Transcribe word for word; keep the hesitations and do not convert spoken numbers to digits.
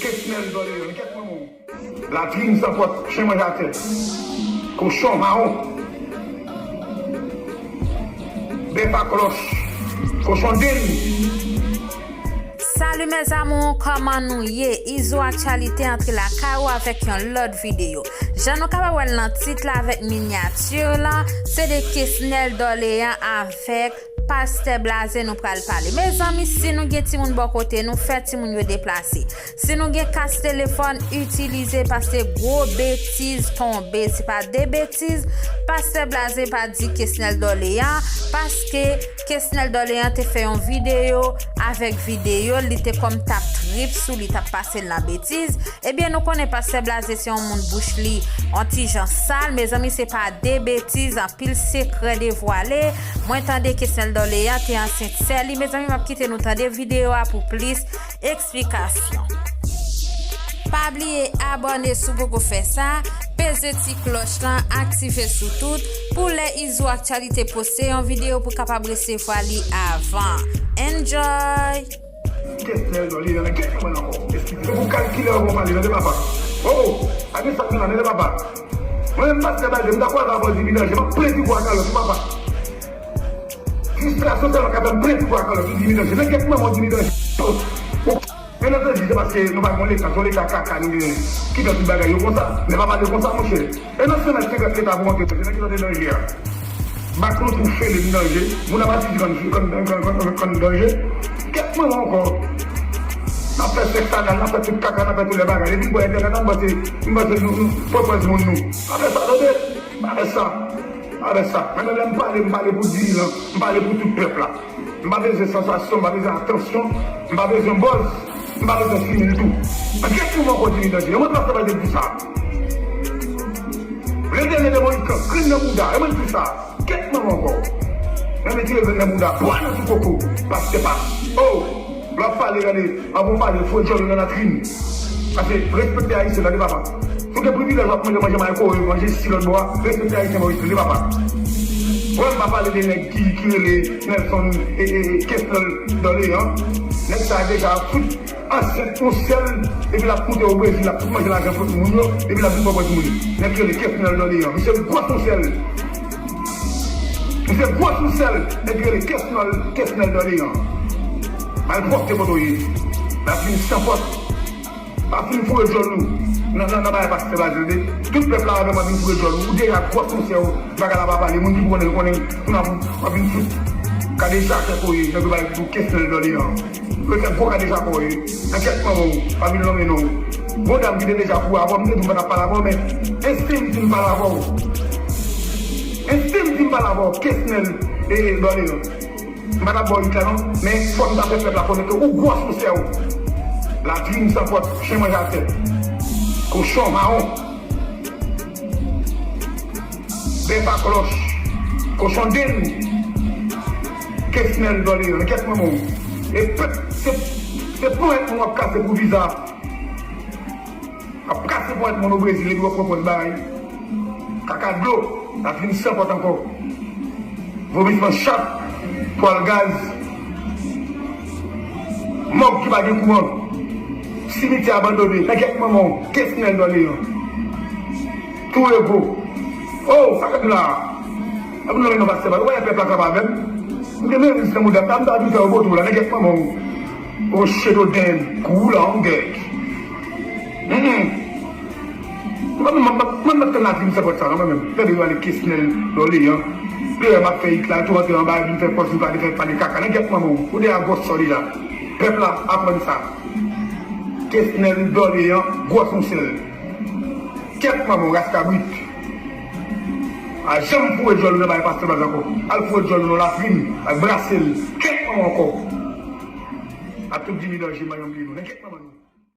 Kesnel Dòleyan, kèt manman w. Latrin san pòt, chen manje atè. Kochon mawon. Bèf a klòch. Kochon den. Salut mes amours, kòman nou ye? Izo Aktyalite antre lakay ou avèk yon lòt videyo. Jan nou kapab wè l nan tit la avèk minyati la, se de Kesnel Dòleyan avèk Pastè Blaze nou pral pale. Mezanmi, si nou gen timoun bò kote nou, fè timoun yo deplase. Si nou gen kas telefòn, itilize, paske gwo betiz tonbe. Se pa de betiz, Pastè Blaze pa di Kesnel Dòleyan, paske Kesnel Dòleyan te fè yon videyo, avèk videyo, li te kòm t ap trip sou li, t ap pase l nan betiz. Ebyen, nou konnen Pastè Blaze se yon moun bouch li on ti jan sal, mezanmi, se pa de betiz, anpil sekrè devwale. Mwen tande Kesnel Dòleyan te ansent sè li. Mezanmi, m ap kite nou tande videyo a pou plis eksplikasyon. Pa bliye abòne si w poko fè sa, peze ti klòch lan, aktive sou tout, pou lè Izo Aktyalite poste yon videyo pou kapab resevwa li avan. Enjoy! Kesnel Dòleyan, kèt manman l ankò. Eskize. Se pou kalkilè w pale, tande papa. Oh, oh, a gen sa k nan la, tande papa. Mwen menm Pastè Blaze, m ta kwaze avè w Jimmy Danje, m ap plen figi w ak kalòt ou papa. Fristrasyon sèlman ka fè m plen figi w ak kalòt ou Jimmy Danje. Nan kèt manman w Jimmy Danje. Oh, oh. Byen antandi, se paske nou pa gen yon leta, se yon leta kaka nou genyen. Ki fè tout bagay yo konsa. Men pa pale konsa, monchè. E nan semèn senkant leta pou antre, se nan ki sòti danje a? Bak nou twou fele n danje. Moun ap ap di kann danje. Kèt manman ankò. N ap fè sèks anal, n ap fè tout kaka, n ap fè tout lè bagay. Epi bò entènèt la, m panse, m panse nou, nou, pwòpwèz moun nou. Pa fè sa, tande. Pa fè sa. Pa fè sa. Mwen menm lè m pale, m pale pou di lan. M pale pou tout pèp la. M pa bezwen sansasyon, m pa bezwen atansyon, m pa bezwen buzz, m pa bezwen fimen tou. Nan kèt manman w ankò Jimmy Danje, e mwen Pastè Blaze di sa. Vle te mete Moyiz Kran grenn nan bouda, e mwen di sa. Kèt manman w ankò. Mwen mete grenn nan bouda, bwa nan tou koko, Pastè pa. Oh, lè w ap pale, gade, anvan w pale, foure djòl ou nan latrin. Paske respekte Ayisyen, tande papa. Si w gen privilèj w ap manje, manje maykowev, manje isi lòt bò a, respekte Ayisyen, manje isi, tande papa. Mwen, m pa pale de nèg ki, ki rele Nelson, e, e, e, Kesnel Dòleyan. Nèg sa a deja fout ansent yon sèl, epi l ap moute o Brezil, l ap tout manje lajan tout moun yo, epi l ap vin pran pòz moun. Nèg ki rele Kesnel Dòleyan. Misye gwòs yon sèl. Misye gwòs yon sèl. Nèg ki rele Kesnel, Kesnel Dòleyan. Malpwòpte kote w ye. L ap vin san pòt. Pa fin foure djòl nou nan, nan, nan bagay Pastè Blaze, tande. Tout pèp la avè m ap vin foure djòl nou. Ou deja gwòs yon sèl, bagay la pa pale. Moun ki konnen, konnen, moun ap, ap vin fout. Kadeja kèk ou ye, nèg yo bay pou Kesnel Dòleyan. Yo fè gwo kadeja kò yo. Nan kèt manman w, pa vin lonmen non. Gon dam ki te deja pou avè w, m te di m pa t ap pale avè w, men ensten m di m pale avè w. Ensten m di m pale avè w, Kesnel, e, e, Dòleyan. M pa t ap ba w lit la non, men fò m ta fè pèp la konnen ke ou gwòs sou sè w. Latrin san pòt, chen manje atè. Kochon mawon. Bèf a klòch. Kochon den. Kesnel Dòleyan, kèt manman w. E pèp, se, se ponyèt moun w ap kase pou viza. W ap kase ponyèt moun o Brezil epi w ap pran pòz bagay. Kaka dlo, latrin san pòt ankò. Vomisman chat, twal gaz. Mòg ki pa gen kouran. Simityè abandone. Nan kèt manman w, Kesnel Dòleyan. Tou ego. Oh, sa fèt la. Ap nou nan pastè pa. Ou wè pèp la k ap avè m. M te men riz nan mouda. M ta di fè yo bote w la. Nan kèt manman w. Rochedo den, kou la, on gèt. Mwen menm, mwen menm, mwen menm, mwen menm, tande la di m se pòt sa, non, mwen menm. Tande yo ale Kesnel, Dòleyan. Dèyè m ap fè it la, tou antre anba, vin fè pòz, vin pale, fè pale kaka. Nan kèt manman w, ou deja gwòs sòlid la. Pèp la, aprann sa. Kesnel, Dòleyan, gwòs yon sèl. Kèt manman w, ras kabrit. A janm foure djòl ou nan bagay pastè Blaze ankò. Al foure djòl ou nan latrin, al brase l. Kèt manman w ankò. A tout Jimmy Danje, manyen bliye nou. Nan kèt manman nou.